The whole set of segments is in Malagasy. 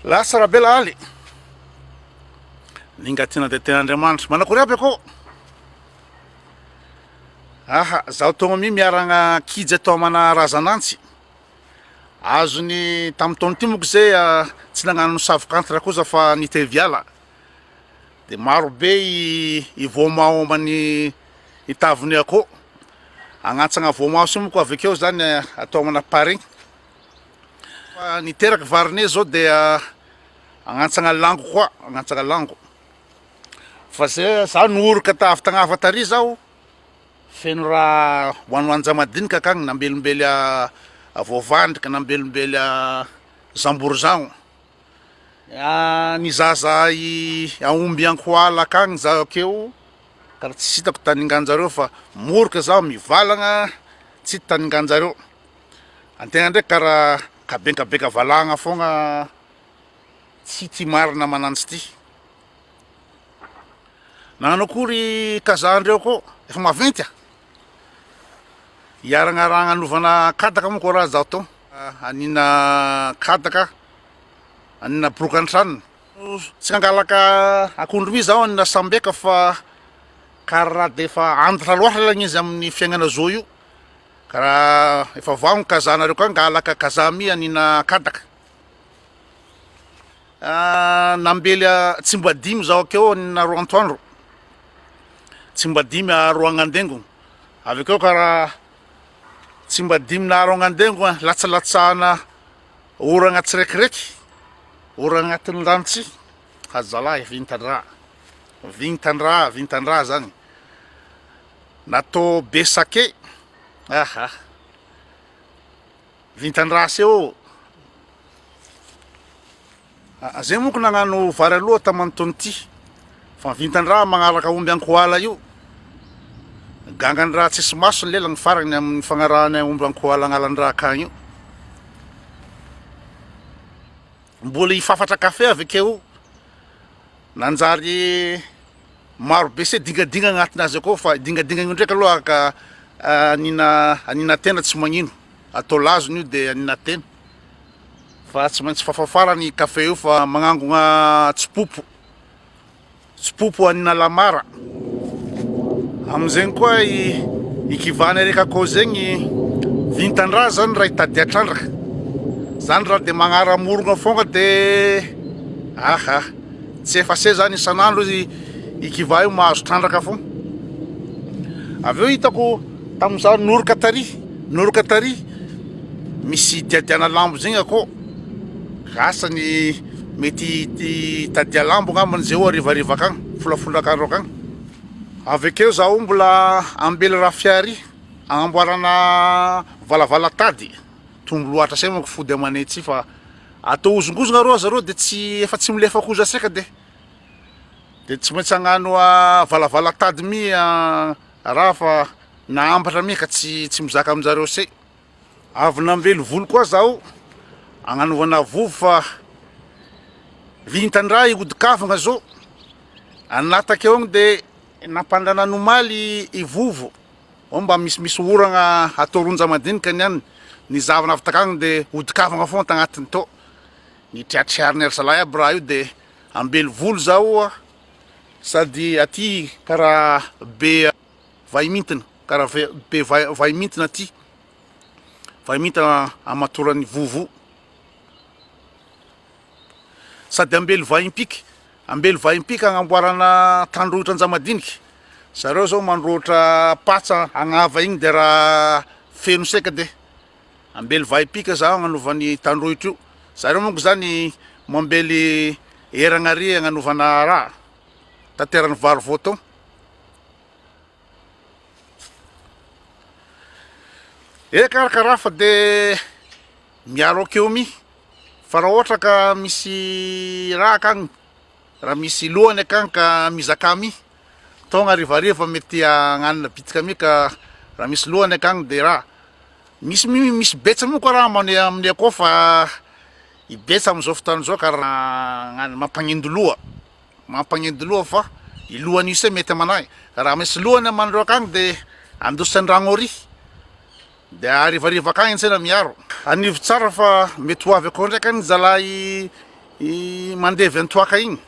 Lasa Rabela aly. Ningatina de tena Andriamanitra. Manakory aby akô. Aha, zaho togno mi miaragna kija eto amana razanantsy. Azony tamin'ny taona ity moko zay ah, tsy nagnano savoka koza fa nitevy ala. De maro be i, i voamaho ambany i taviny akô. Agnantsagna voamaho sy moko avy akeo zany atao amana paris. Fa niteraky varine zao dia agnantsagna lango koa, agnantsagna lango. Fa zay za noroka ta avy tagnava tary zaho, feno raha hoanihoanin-jaho madinika akagny, nambelombely voavandrika, nambelombely zamborizano. Nizahazaha i aomby ankoala akagny zaho akeo, karaha tsy hitako tany inganjareo fa moroka zaho mivalagna tsy hita tany inganjareo. Antegna ndraiky karaha kabenkabeka valagna foagna tsy tia marina mananjy ty. Nagnano akory kazà-ndreo akao? Efa maventy ah! Hiaragnaragna anovana kadaka moa ko raha zaho tô. Anina kadaka, anina boroka an-tranony. Tsy hangalaka akondro mi zaho anina sambeka fa karaha de efa antitra loatra lagny izy amin'ny fiaignana zao io. Karaha efa vao ny kazanareo ka angalaka kaza mi anina kadaka. Nambely tsy mba dimy zaho akeo anina roa antoandro. Tsy mba dimy roa agnandengo. Avy akeo karaha tsy mba dimy na roa agnandengo latsalatsahana oragna tsiraikiraiky, oragna agnatin'ny rano tsy. Hazalahy vintan-draha, vintan-draha, vintan-draha zany. Natao be sake, aha. Vintan-draha se ô. Zay monko nagnano vary aloha taman'taona ity fa vintan-draha magnaraka omby ankoala io. Gangan-draha tsisy maso ny lelany farany amin'ny fagnarahana omby ankoala agnalan-draha akagny io. Mbola hifafatra kafe avy akeo. Nanjary maro be se dingadinga agnatin'azy akao fa dingadinga io ndraiky aloha ka anina anina tena tsy magnino. Atao lazony io de anina tena. Fa tsy maintsy fafafara ny kafe io fa magnangona tsipopo. Tsipopo anina lamara. Amin'izegny koa i i kivana reka akao zegny vintan-draha zany raha hitady hatrandraka. Zany raha de magnara-morogna foagna de aha tsy effacer zany isan'andro izy i kivà io mahazo trandraka foagna. Avy eo hitako tamin'izaho noroka tary, noroka tary misy diadiana lambo zegny akao. Asa ny mety hitadia lambo angambany zay eo harivariva akagny, folafolaka andro akagny. Avy akeo zaho mbola ambely rafia ary agnamboarana valavala tady, tombo loatra say manko fody amanay aty fa atao hozongozogna rô zareo de tsy efa tsy milefa koza seka de de tsy maintsy hagnano valavala tady mi raha fa nahambatra mi ka tsy tsy mizaka aminjareo se. Avy nambely volo koa zaho agnanovana vovo fa vintan-draha ihodikavagna zao, anataka eo agny de nampandanany omaly i vovo, ao mba misimisy oragna atao ronja madinika ny any, ny zavona avy takagny de hodikavagna foagna tagnatiny tao, nitriatriariny ry zalahy aby raha io de ambely volo zaho sady aty karaha be vahimintina, karaha be vahimintina aty. Vahimintina amatoran'ny vovo. Sady ambely vahimpika, ambely vahimpika agnamboarana tandrohitra anjamadinika. Zareo zao mandrohotra patsa agnava igny de raha feno seka de ambely vahimpika zaho agnanaovany tandrohitra io. Zareo manko zany mambely eragna ary agnanovana raha, tanterany vary voatao. Eka ary karaha fa de miaro akeo mi fa raha ohatra ka misy raha akagny raha misy lohany akagny ka mizaka mi taogna harivariva mety agnanina bitika mi ka raha misy lohany akagny de raha misy mi misy betsa moa koa raha amane aminay akao fa i betsa am'zao fotoana zao karaha agnano mampagnendy loha. Mampagnendy loha fa i lohany io se mety amanahy. Raha misy lohany aman'ireo akagny de andositra ny ragno ary de harivariva akagny antsena miaro. Anivo tsara fa mety ho avy akao ndraiky any zalahy. I mandevy antoaka igny.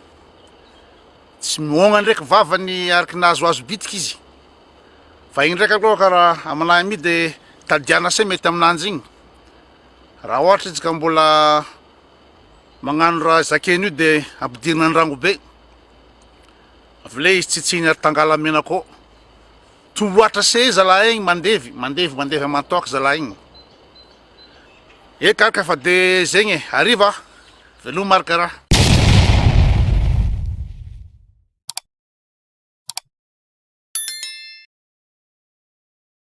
Tsy mihoagna ndraiky vavany araky nahazoazo bitika izy. Fa igny ndraiky aloha karaha aminahy mi de tadiana se mety aminanjy igny. Raha ohatra izy ka mbola magnano raha zakeny io de ampidirina an-drango be. Avy le izy tsitsiny ary tangalamena koa. Toloatra se zalahy igny mandevy, mandevy, mandevy aman-toaka zalahy igny. Eka ary ka fa de zegny e, hariva, veloma ary karaha.